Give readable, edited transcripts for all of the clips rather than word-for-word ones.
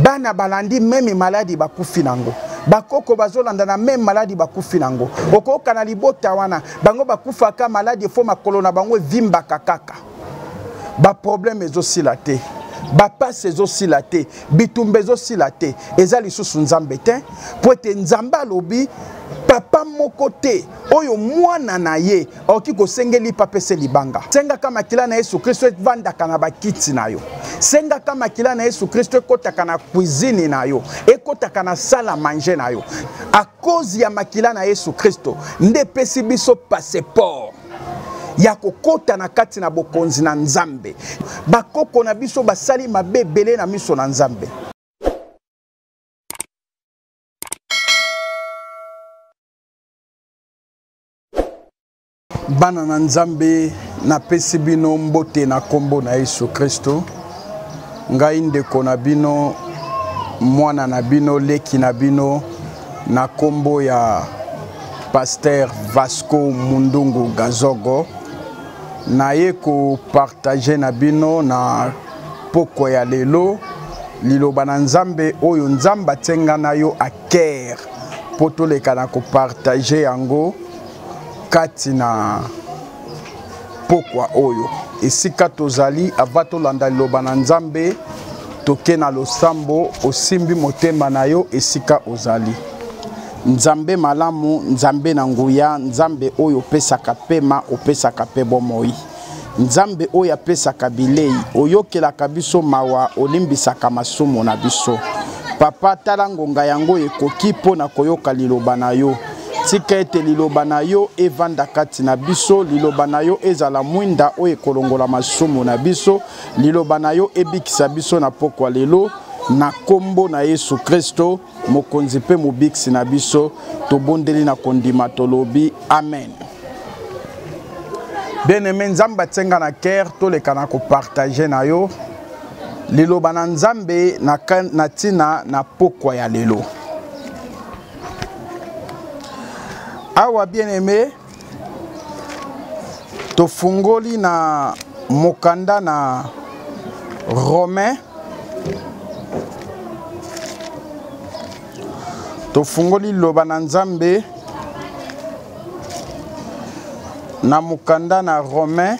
Bana balandi meme maladi bakufi nango. Bakoko bazolanda na meme maladi bakufi nango. Okoyoka na libota wana bango bakufaka maladi efo makolo na bango evimbaka kaka. Ba problème ezosila te. Ba pasi ezosila te, bitumba ezosila te, eza lisusu Nzambe te, po ete Nzambe alobi papa moko te oyo mwana na ye akoki kosenge lipa apese libanga. Sengaka makila na Yesu Kristo evandaka na bakiti na yo. Sengaka makila na Yesu Kristo ekotaka na cuisine na yo, ekotaka na salle à manger na yo. A cause ya makila na Yesu Kristo nde epesi biso passeport ya kokota na kati na bokonzi na Nzambe. Bakoko na biso basali mabe ebele na miso na Nzambe. Bana na Nzambe, napesi bino mbote na kombo na Yesu Kristo. Ngai ndeko na bino, mwana na bino, leki na bino, na kombo ya Pasteur Vasco Mundungu Gazogo, naye ko partager na bino na pokwa ya lelo liloba na Nzambe oyo Nzambe atie nga na yo a cœur po toleka na ko partager yango kati na pokwa oyo. Esika tozali, ava tolanda liloba na Nzambe, toke na losambo. Osimbi motema na yo esika ozali. Nzambe malamu, Nzambe na nguya, Nzambe oyo opesaka pema, opesaka pe bomoi. Nzambe oyo apesaka bilei, oyokelaka biso mawa, olimbisaka masumu na biso. Papa, tala ngonga yango ekoki mpo na koyoka liloba na yo. Tika ete liloba na yo evanda kati na biso, liloba na yo ezala mwinda oyo ekolongola masumu na biso, liloba na yo ebikisa biso na pokwa lelo, na kombo na Yesu Kristo, Mokonzi mpe Mobikisi na biso, tobondeli na kondima, tolobi amen. Bien-aimé, Nzambe atie nga na cœur, toleka na kopartage na yo liloba na Nzambe na tina na pokwa ya lelo. Awa bien-aimé, tofungoli na mokanda na Romain, tofungoli liloba na Nzambe na mokanda na Romain,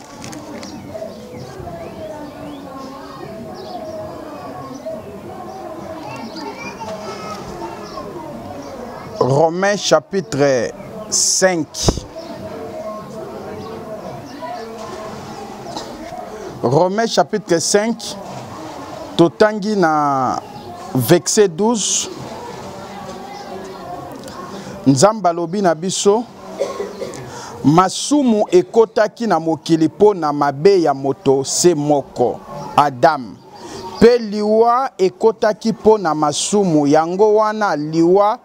Romains chapitre 5. Romains chapitre 5, totangi na verset 12. Nzambe alobi na biso, masumu ekotaki na mokili mpo na mabe ya moto se moko, Adam. Pe liwa ekotaki mpo na masumu, yango wana liwa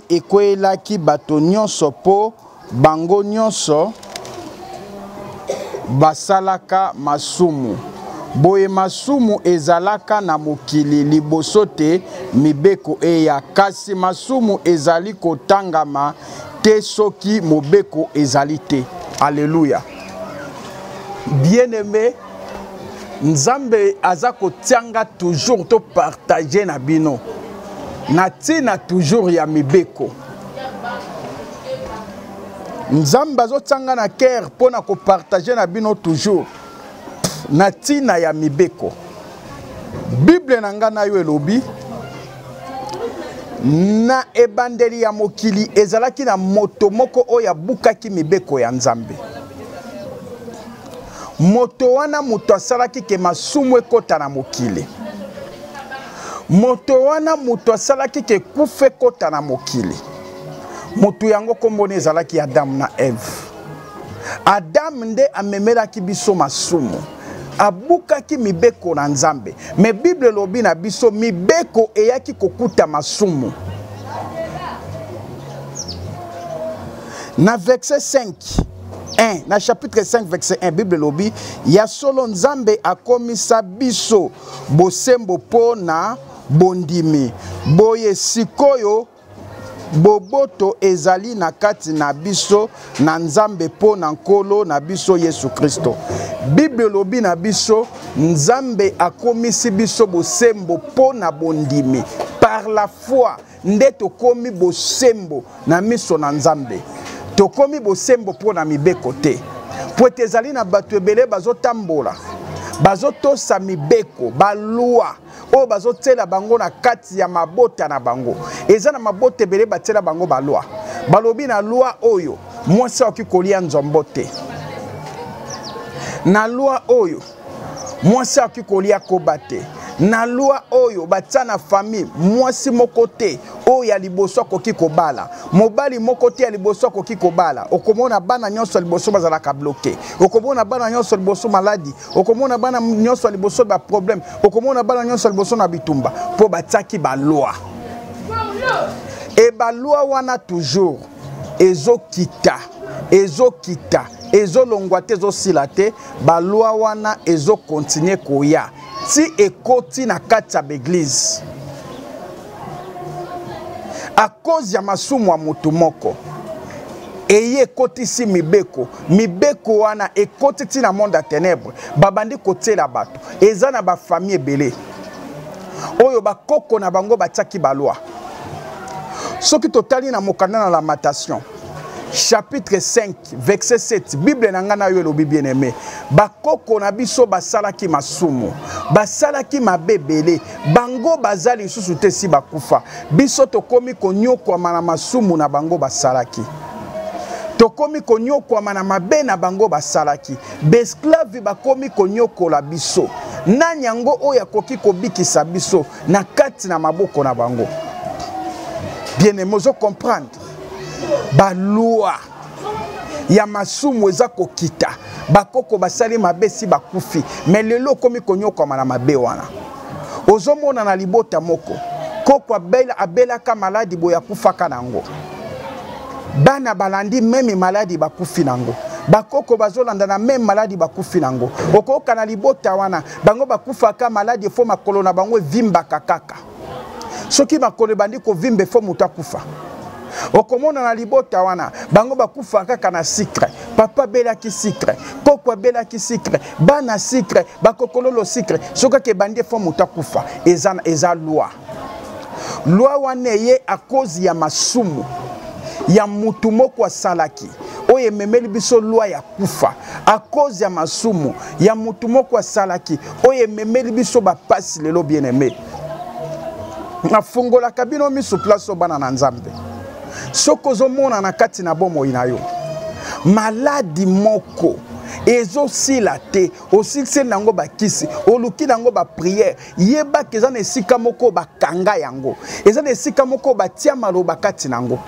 ekweyelaki bato nyonso mpo bango nyonso basalaka masumu. Boye masumu ezalaka na mokili liboso te mibeko eya, kasi masumu ezali kotangama te soki mobeko ezali te. Alleluia. Bien-aimé, Nzambe aza kotianga toujours to partager na bino na tina toujours ya mibeko. Nzambe azotianga na cœur mpo na kopartage na bino toujours na tina ya mibeko. Bible na nga na yo elobi na ebandeli ya mokili ezalaki na moto moko oyo abukaki mibeko ya Nzambe. Moto wana moto asalaki ke masumu ekota na mokili. Moto wana moto asalaki ke kufa ekota na mokili. Moto yango kombo na ezalaki Adam na Eve. Adam nde amemelaki biso masumu. Abukaki mibeko na Nzambe. Mais Bible elobi na biso mibeko eyaki kokuta masumu. Na verset 5, 1, na chapitre 5 verset 1, Bible elobi ya solo Nzambe akomisa biso bosembo mpo na bondimi. Boye sikoyo boboto ezali na kati na biso na Nzambe mpo na Nkolo na biso Yesu Kristo. Bible elobi na biso Nzambe akomisi biso bosembo mpo na bondimi. Par la foi nde tokomi bosembo na miso na Nzambe. Tokomi bosembo mpo na mibeko te. Mpo ete ezali na bato ebele bazotambola, bazotosa mibeko, balwa oyo bazotiela bango na kati ya mabota na bango. Eza na mabota ebele batiela bango balwa. Balobi na lwa oyo mwasi akoki kolia nzombo te. Na lwa oyo mwasi akoki kolia koba te. Na lwa oyo batia na famille mwasi moko te oyo ya liboso akoki kobala, mobali moko te ya liboso akoki kobala. Okomona bana nyonso ya liboso bazalaka bloke, okomona bana nyonso ya liboso maladi, okomona bana nyonso ya liboso ba problème, okomona bana nyonso ya liboso na bitumba, mpo batiaki balwa. E balwa wana toujours ezokita, ezokita, ezolongwa te, ezosila te. Balwa wana ezokontinue koya ti ekoti na kati ya baeglize a cause ya masumu ya moto moko. Eye ekotisi mibeko, mibeko wana ekoti ti na monde ya ténèbre, babandi kotiela bato. Eza na bafamille ebele oyo bakoko na bango batiaki balwa. Soki totali na mokanda na Lamentation chapitre 5 verset 7, Bible na ngai na yo elobi, bien aimé, bakoko na biso basalaki masumu, basalaki mabe ebele, bango baza lisusu te, si bakufa. Biso tokomi konyokwama na masumu na bango basalaki, tokomi konyokwama na mabe na bango basalaki. Baesklave bakomi konyokola biso. Nani yango oyo akoki kobikisa biso na kati na maboko na bango? Bien aimé, ozo comprendre balwa ya masumu eza kokita. Bakoko basali mabe si bakufi, me lelo okomi konyokwama na mabe wana. Ozomona na libota moko koko abelaka maladi boye, akufaka nango. Bana balandi meme maladi, bakufi nango. Bakoko bazolanda na meme maladi, bakufi nango. Okoyoka na libota wana bango bakufaka maladi, efo makolo na bango evimbaka kaka. Soki makolo ebandi kovimba, efo moto akufa. Okomona na libota wana bango bakufa kaka na sucre. Papa abelaki sucre, koko abelaki sucre, bana sucre, bakokololo sucre. Soki kaka ebandi, efo moto akufa. Eza, eza loi. Loi wana eye a cause ya masumu ya mutu moko asalaki, oyo ememeli biso loi ya kufa. A cause ya masumu ya mutu moko asalaki, oyo ememeli biso bapasi lelo. Bien aimé, nafungolaka bino miso place oyo, bana na Nzambe. Soki ozomona na kati na bomoi na yo maladi moko ezosila te, osiliseli nango bakisi, oluki nango bapriere, yebaka eza na esika moko bakanga yango, eza na esika moko batia maloba kati nango.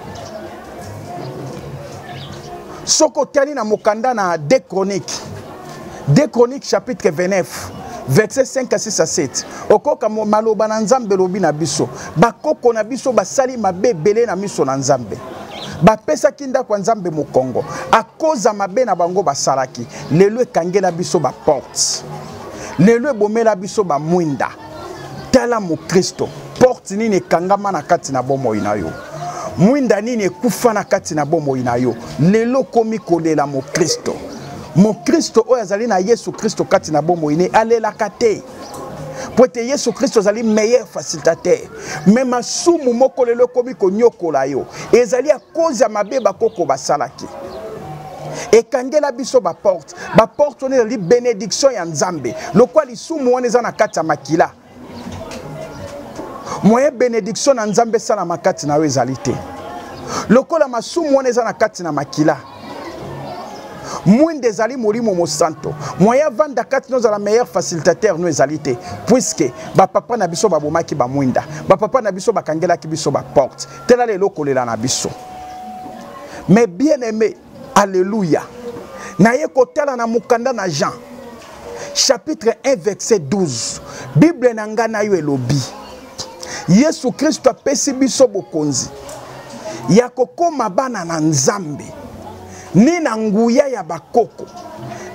Soki otali na mokanda na 2 Chroniques, 2 Chroniques chapitre 29 verset 5 à 6 à 7, okoka maloba na Nzambe elobi na biso: bakoko na biso basali mabe ebele na miso na Nzambe, bapesaki ndako ya Nzambe mokongo. Akoza mabe na bango basalaki, lelo ekangela biso baporte, lelo ebomela biso bamwinda. Tala mokristo, porte nini ekangama na kati na bomoi na yo? Mwinda nini ekufa na kati na bomoi na yo? Lelo okomi kolela. Mokristo, mokristo oyo azali na Yesu Kristo kati na bomoi ne alelaka te, po ete Yesu Kristo azali meilleur facilitateur. Me masumu moko lelo ekomi konyokola yo, ezali ya cause ya mabe bakoko basalaki, ekangela biso baporte. Baporte wana ezali bénédiction ya Nzambe. Lokwa lisumu wana eza na kati ya makila, moyen bénédiction na Nzambe esalama kati na yo ezali te. Lokola masumu wana eza na kati na makila, mwinda ezali molimo mosanto, moyen avanda kati nozala meilleur facilitateur no ezali te, puisque bapapa na biso babomaki bamwinda, bapapa na biso bakangelaki biso baporte. Tela lelo kolela na biso. Mais bien aimé, alléluia, naye kotala na mokanda na Jean chapitre 1 verset 12, Bible na ngai na yo elobi: Yesu Kristo apesi biso bokonzi ya kokóma bana na Nzambe, ni na nguya ya bakoko,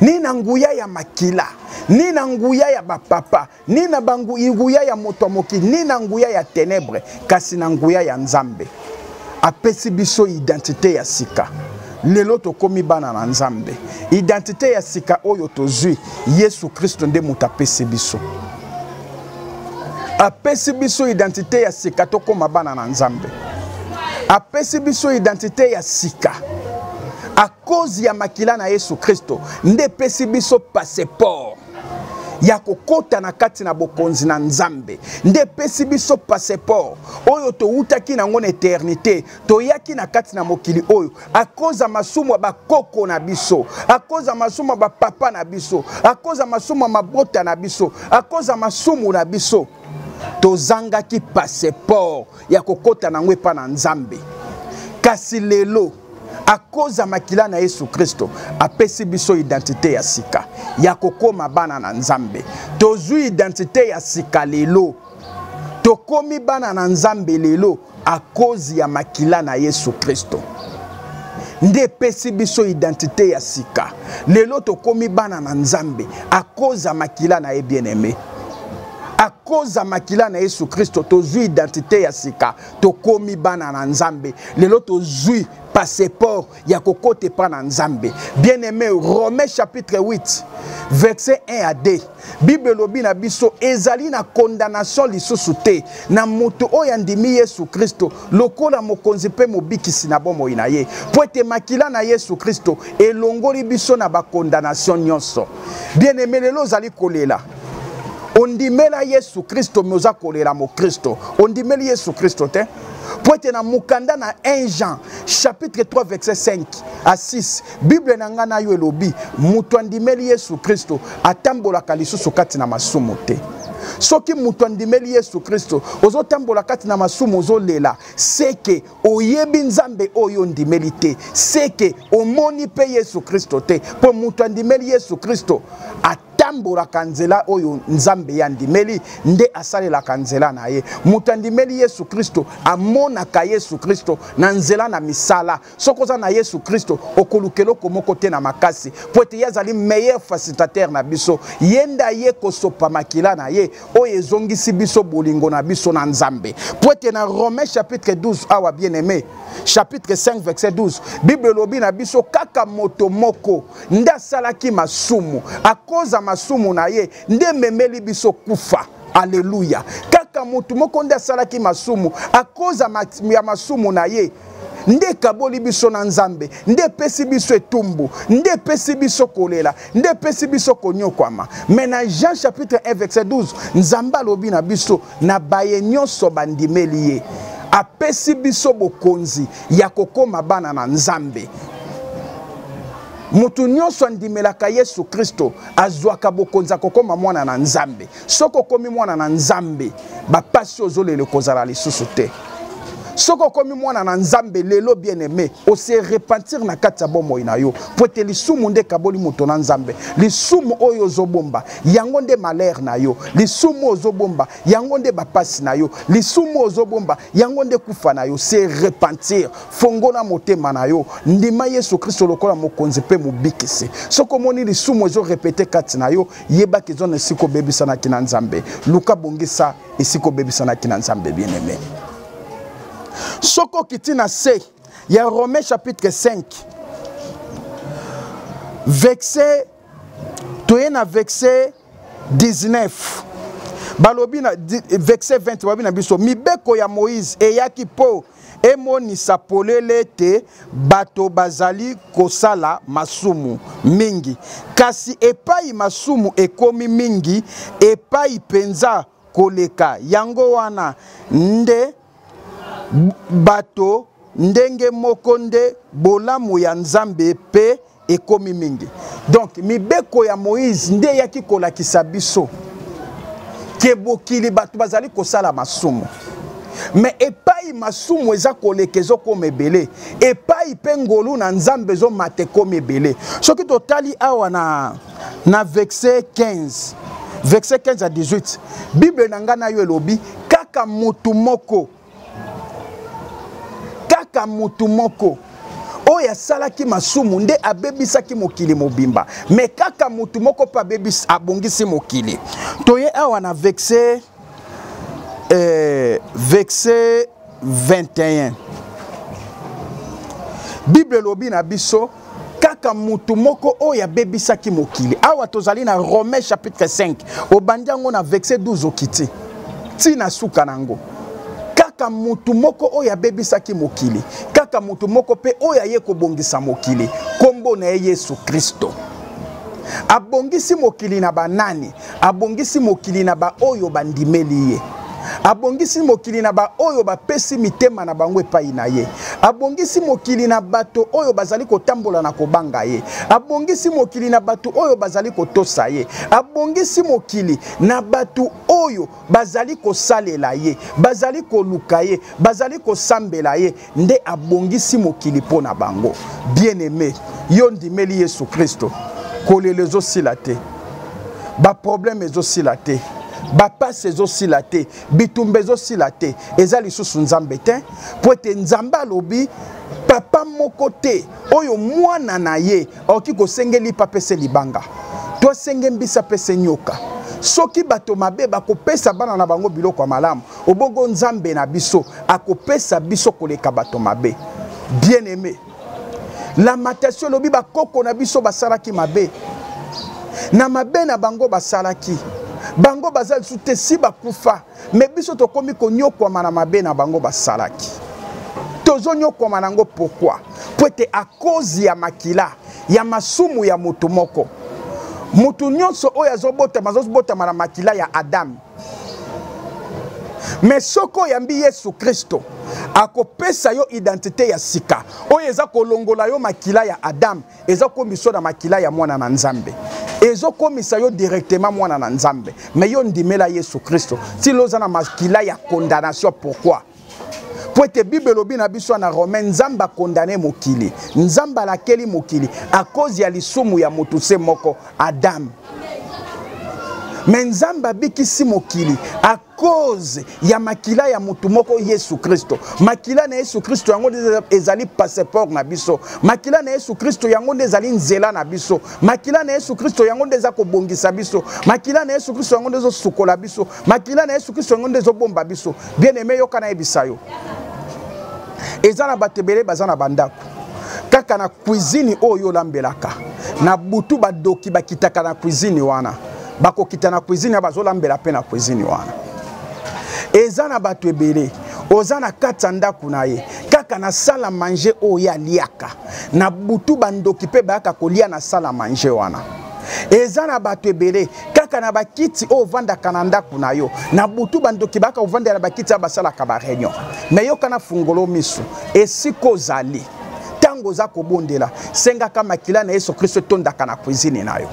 ni na nguya ya makila, ni na nguya ya bapapa, ni na nguya ya moto ya mokili, ni na nguya ya ténèbre, kasi na nguya ya Nzambe. Apesi biso identité ya sika. Lelo tokomi bana na Nzambe. Identité ya sika oyo tozwi, Yesu Kristo nde moto apesi biso. Apesi biso identité ya sika, tokóma bana na Nzambe. Apesi biso identité ya sika à cause ya makila na Yesu Kristo, nde epesi biso passeport ya kokota na kati na bokonzi na Nzambe. Nde epesi biso passeport oyo towutaki nango na eternité, toyaki na kati na mokili oyo à cause ya masumu ya bakoko na biso, à cause ya masumu ya bapapa na biso, à cause ya masumu ya mabota na biso, à cause ya masumu na biso, tozangaki passeport ya kokota nango epa na Nzambe. Kasi lelo à cause ya makila na Yesu Kristo, apesi biso identité ya sika ya kokoma bana na Nzambe. Tozwi identité ya sika lelo, tokomi bana na Nzambe lelo à cause ya makila na Yesu Kristo. Nde epesi biso identité ya sika. Lelo tokomi bana na Nzambe à cause ya makila na ye bien-aimé. À cause ya makila na Yesu Kristo, tozwi identité ya sika, tokomi bana na Nzambe. Lelo tozwi passeport ya kokota epa na Nzambe. Bien-aimé, Romains chapitre 8, verset 1 à 2, Bible elobi na biso ezali na condamnation lisusu te na moto oyo andimi Yesu Kristo lokola mokonzi mpe mobikisi na bomoi na ye, po ete makila na Yesu Kristo elongoli biso na ba condamnation nyonso. Bien-aimé, lelo ozali kolela, ondimela Yesu Kristo, me oza kolela mokristo, ondimeli Yesu Kristo te, po ete na mokanda na 1 Jean chapitre 3 verset 5 à 6, Bible na nga na yo elobi moto andimeli Yesu Kristo atambolaka lisusu kati na masumu te. Soki moto andimeli Yesu Kristo, ozotambola kati na masumu, ozolela, seke oyebi Nzambe oyo ondimeli te, seke omoni mpe Yesu Kristo te. Mpo moto andimeli Yesu Kristo atambolaka nzela oyo Nzambe ye andimeli, nde asalelaka nzela na ye. Moto andimeli Yesu Kristo amonaka Yesu Kristo na nzela na misala. Soki oza na Yesu Kristo, okoluka eloko moko te na makasi, po ete ye azali meilleur facilitateur na biso. Ye nde aye kosopa makila na ye oyo ezongisi biso bolingo na biso na Nzambe. Po ete na Romains chapitre 12 awa, bien-aimé, chapitre 5 verset 12, Bible elobi na biso kaka moto moko nde asalaki masumu, à cause ya masumu na ye nde ememeli biso kufa. Alléluia. Kaka moto moko nde asalaki masumu, à cause ya masumu na ye nde ekaboli biso na Nzambe, nde epesi biso etumbu, nde epesi biso kolela, nde epesi biso konyokwama. Mais na Jean chapitre 1 verset 12, Nzambe alobi na biso na baye nyonso bandimeli ye, apesi biso bokonzi ya kokoma bana na Nzambe. Moto nyonso andimelaka Yesu Kristo azwaka bokonzi ya kokoma mwana na Nzambe. Soki okomi mwana na Nzambe, bapasi ozolela ekozala lisusu te. Soki okomi mwana na Nzambe lelo, bien-aimé, ose repentir na kati ya bomoi na yo, po ete lisumu nde ekaboli moto na Nzambe. Lisumu oyo ozobomba, yango nde malheur na yo. Lisumu oyo ozobomba, yango nde bapasi na yo. Lisumu oyo ozobomba, yango nde kufa na yo. Se repentir, fongola motema na yo, ndima Yesu Kristo lokola mokonzi mpe mobikisi. Soki omoni lisumu ezo répéter kati na yo, yebaki eza na esika obebisanaki na Nzambe. Luka bongisa esika obebisanaki na Nzambe, bien-aimé. Soki okiti na se ya Romains chapitre 5 verset, toye na verset 19, balobi na verset 20, balobi na biso mibeko ya Moïse eyaki mpo emonisa polele ete bato bazali kosala masumu mingi, kasi epai masumu ekomi mingi, epai mpenza koleka, yango wana nde bato ndenge moko nde bolamu ya Nzambe mpe ekomi mingi. Donc mibeko ya Moïse nde eyaki kolakisa biso ke bokili bato bazali kosala masumu. Mais epai masumu eza koleka ezokoma ebele, epai mpe ngolu na Nzambe ezomata ekomi ebele. Soki totali awa na verset 15, verset 15 à 18, Bible na nga na yo elobi kaka motu moko, kaka motu moko oyo asalaki masumu nde abebisaki mokili mobimba, me kaka motu moko mpe abongisi mokili. Toye awa na verset 21. Bible elobi na biso kaka mutu moko oyo abebisaki mokili. Awa tozali na Romains chapitre 5, obandi yango na verset 12 okiti ti na suka na yango. Kaka mutu moko oyo abebisaki mokili, kaka mutu moko mpe oyo aye kobongisa mokili, kombo na ye Yesu Kristo. Abongisi mokili na banani? Abongisi mokili na baoyo bandimeli ye. Abongisi mokili na baoyo bapesi mitema na bango epai na ye. Abongisi mokili na bato oyo bazali kotambola na kobanga ye. Abongisi mokili na bato oyo bazali kotosa ye. Abongisi mokili na bato oyo bazali kosalela ye, bazali koluka ye, bazali kosambela ye. Nde abongisi mokili mpo na bango. Bien-aime, yo ndimeli Yesu Kristo, kolela ezosila te, baproblème ezosila te, bapasi ezosila te, bitumba ezosila te. Eza lisusu Nzambe te, mpo ete Nzambe alobi papa moko te oyo mwana na ye akoki kosenge lipa apese libanga to asenge mbisi apese nyoka. Soki bato mabe bakopesa bana na bango biloko ya malamu, obongo Nzambe na biso akopesa biso koleka bato mabe. Bien-aimé, Lamentation elobi bakoko na biso basalaki mabe, na mabe na bango basalaki, bango baza lisusu te, si bakufa, me biso tokomi konyokwama na mabe na bango basalaki. Tozonyokwama nango pourquoi? Po ete a cause ya makila ya masumu ya moto moko. Moto nyonso oyo azobotama, azobotama na makila ya Adam. Mais soki oyambi Yesu Kristo, akopesa yo identité ya sika oyo eza kolongola yo makila ya Adam, eza kokomisa yo na makila ya mwana na Nzambe, ezokomisa yo directement mwana na Nzambe. Mais yo ndimela Yesu Kristo ti loza na makila ya condamnation. Pourquoi? Po ete Bible elobi na biso na Romain, Nzambe akondane mokili, Nzambe alakeli mokili à cause ya lisumu ya moto se moko Adam. Mais Nzambe abikisi mokili à cause ya makila ya moto moko Yesu Kristo. Makila na Yesu Kristo yango nde ezali passeport na biso. Makila na Yesu Kristo yango nde ezali nzela na biso. Makila na Yesu Kristo yango nde eza kobongisa biso. Makila na Yesu Kristo yango nde ezosukola biso. Makila na Yesu Kristo yango nde ezobomba biso. Bien-aimé, yoka nayebisa yo, eza na bato ebele baza na bandako kaka na cuisine oyo olambelaka na butu, badoki bakitaka na cuisine wana, bakokita na cuisine ya bazolambela mpe na cuisine wana. Eza na bato ebele oza na kati ya ndako na ye, kaka na salle à manger oyo aliaka na butu, bandoki mpe bayaka kolia na salle à manger wana. Eza na bato ebele kaka na bakiti oyo ovandaka na ndako na yo na butu, bandoki bayaka kovandela na bakiti ya basalaka ba réunion. Me yoka na fungolo miso, esika ozali ntango oza kobondela, sengaka makila na Yesu Kristo etondaka na cuisine na yo,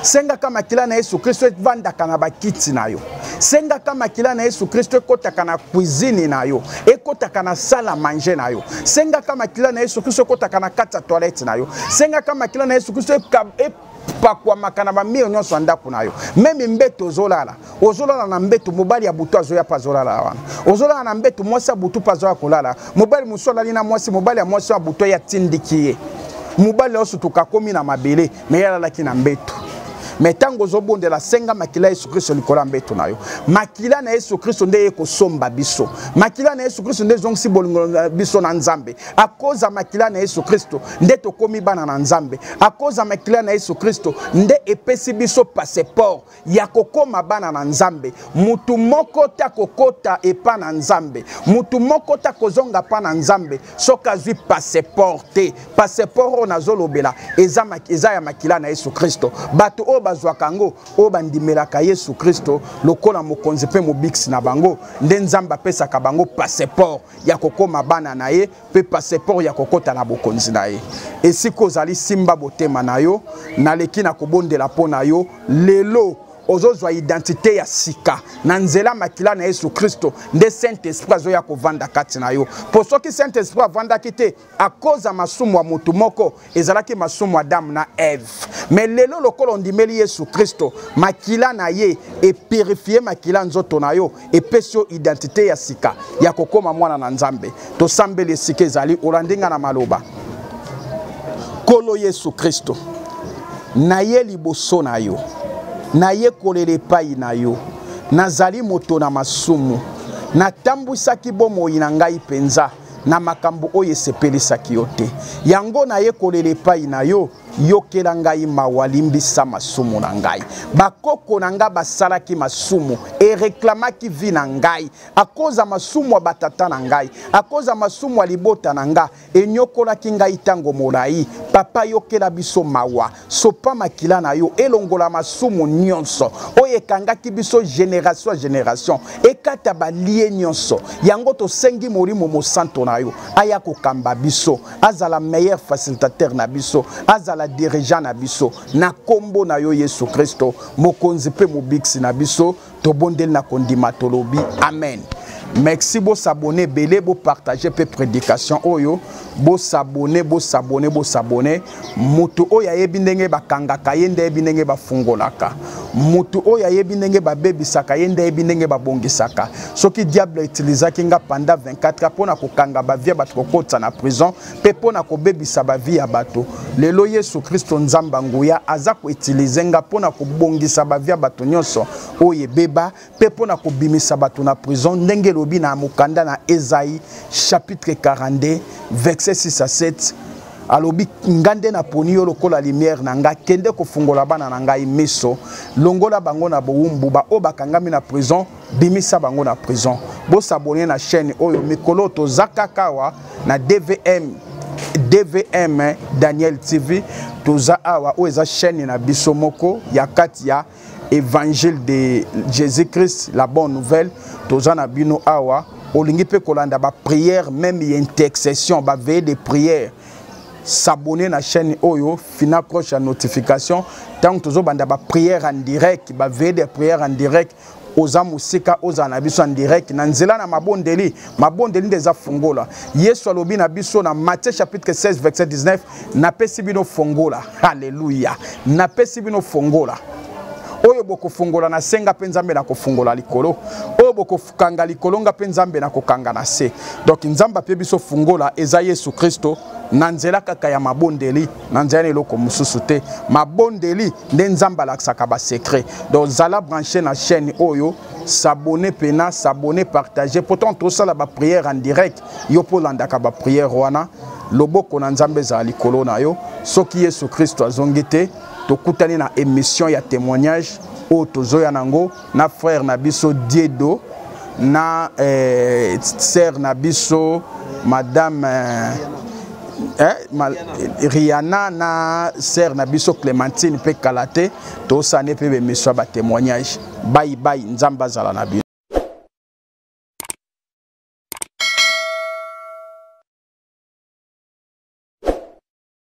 sengaka makila na Yesu Kristo evandaka na bakiti na yo, sengaka makila na Yesu Kristo ekotaka na cuisine na yo, ekotaka na salle à manger na yo, sengaka makila na Yesu Kristo ekotaka na kati ya toilette na yo, sengaka makila na Yesu Kristo epakwamaka na bamire nyonso ya ndako na yo. Meme mbeto ozolala, ozolala na mbeto, mobali ya butu azoya mpe azolala wana, ozolala na mbeto, mwasi ya butu mpe azoya kolala. Mobali mosusu alali na mwasi, mobali ya mwasi ya butu ye atindiki ye, mobali osutuka akomi na mabele, me ye alalaki na mbeto. Me ntango ozobondela, senga makila ya Yesu Kristo likolo ya mbeto na yo. Makila na Yesu Kristo nde ye kosomba biso. Makila na Yesu Kristo nde ezongisi bolingo na biso na Nzambe. Akoza makila na Yesu Kristo nde tokomi bana na Nzambe. Akoza makila na Yesu Kristo nde epesi biso passeport ya kokoma bana na Nzambe. Mutu moko te akokota epa na Nzambe, mutu moko te akozonga pa na Nzambe soki azwi passeport te. Passeport oyo nazolobela eza, eza ya makila na Yesu Kristo. Bato oyo bazwaka yango, oyo bandimelaka Yesu Kristo lokola mokonzi mpe mobikisi na bango, nde Nzambe apesaka bango passeport ya kokoma bana na ye mpe passeport ya kokota na bokonzi na ye. Esika ozali, simba botema na yo, naleki na kobondela mpo na yo lelo. Ozozwa identité ya sika na nzela makila na Yesu Kristo, nde Saint-Esprit azoya kovanda kati na yo. Po soki Saint-Esprit avandaki te, à cause ya masumu ya motu moko, ezalaki masumu Adam na Ève. Mais lelo lokola ondimeli Yesu Kristo, makila na ye epurifie makila nzoto na yo, epesi yo identité ya sika ya kokoma mwana na Nzambe. Tosambeli esika ezali, olandi nga na maloba. Kolo Yesu Kristo, naye liboso na yo, naye kolela epai na yo, nazali moto na masumu, natambwisaki bomoi na ngai mpenza. na makambo oyo esepelisaki yo te. Yango naye kolela epai na yo, yokela ngai mawa, limbisa masumu na ngai. Bakoko na ngai basalaki masumu, ereklamaki vi na ngai akoza masumu ya batata na ngai, akoza masumu ya libota na ngai, enyokolaki ngai ntango molai. Papa, yokela biso mawa, sopa makila na yo elongola masumu nyonso oyo ekangaki biso generation ya generation, ekata balie nyonso. Yango tosengi Molimo Mosanto na yo aya kokamba biso, azala meilleur facilitateur na biso, azala dirigeant na biso, na kombo na yo Yesu Kristo, Mokonzi mpe Mobikisi na biso, tobondeli na kondima, tolobi amen. Merci, bosabone ebele, bopartage mpe prédication oyo. Bosabone, bosabone, bosabone. Moto oyo ayebi ndenge bakangaka ye nde ayebi ndenge bafungolaka. Moto oyo ayebi ndenge babebisaka ye nde ayebi ndenge babongisaka. Soki diable utilisaki nga pendant 24 ans mpo na kokanga bavie ya bato, kokotisa na prison mpe mpo na kobebisa bavie ya bato, lelo Yesu Kristo, Nzambe nguya, aza koutilize nga mpo na kobongisa bavie ya bato nyonso oyo ebeba mpe mpo na kobimisa bato na prison, ndenge elobi na mokanda na Esaïe chapitre 42 verset 6 à 7. Alobi: "Nga nde naponi yo lokola lumière na nga, kende kofungola bana na ngai miso, longola bango na bowumbu, baoyo bakangami na prison, bimisa bango na prison." Bosabone na chaîne oyo. Mikolo toza kaka awa na DVM, DVM Daniel TV. Toza awa, oyo eza chaîne na biso moko ya kati ya Évangile de Jésus-Christ, la bonne nouvelle. Toza na bino awa. Olingi mpe kolanda baprière, même ya intercession, baveille de prière, s'abonner na chaîne oyo, fina cloche ya notification. Ntango tozobanda baprière en direct, baveille de prière en direct, oza mosika, ozala na biso en direct na nzela na mabondeli. Mabondeli nde eza fungola. Yesu alobi na biso na Matthieu chapitre 16 verset 19: "Napesi bino fongola." Halleluya! "Napesi bino fongola. Oyo bokofungola na se, nga mpe Nzambe na kofungola likolo. Oyo bokokanga likolo, nga mpe Nzambe na kokanga na se." Donc Nzambe ape biso fungola, eza Yesu Kristo, na nzela kaka ya mabondeli, na nzela na eloko mosusu te. Mabondeli nde Nzambe alakisaka basecret. Donc zala branché na chaîne oyo, s'abonner pena, s'abonner, partager. Pourtant tosala baprière en direct, yo mpo olandaka baprière wana. Loboko na Nzambe ezala likolo na yo. Soki Yesu Kristo azongi te, tokutani na émission ya témoignage oyo tozoya nango na frère na biso Diedo, na sœur na biso madame Rihanna, na sœur na biso Clémentine. Mpe kala te tosane mpe bémission ya batémoignage. Bye bye, Nzambe azala na bino.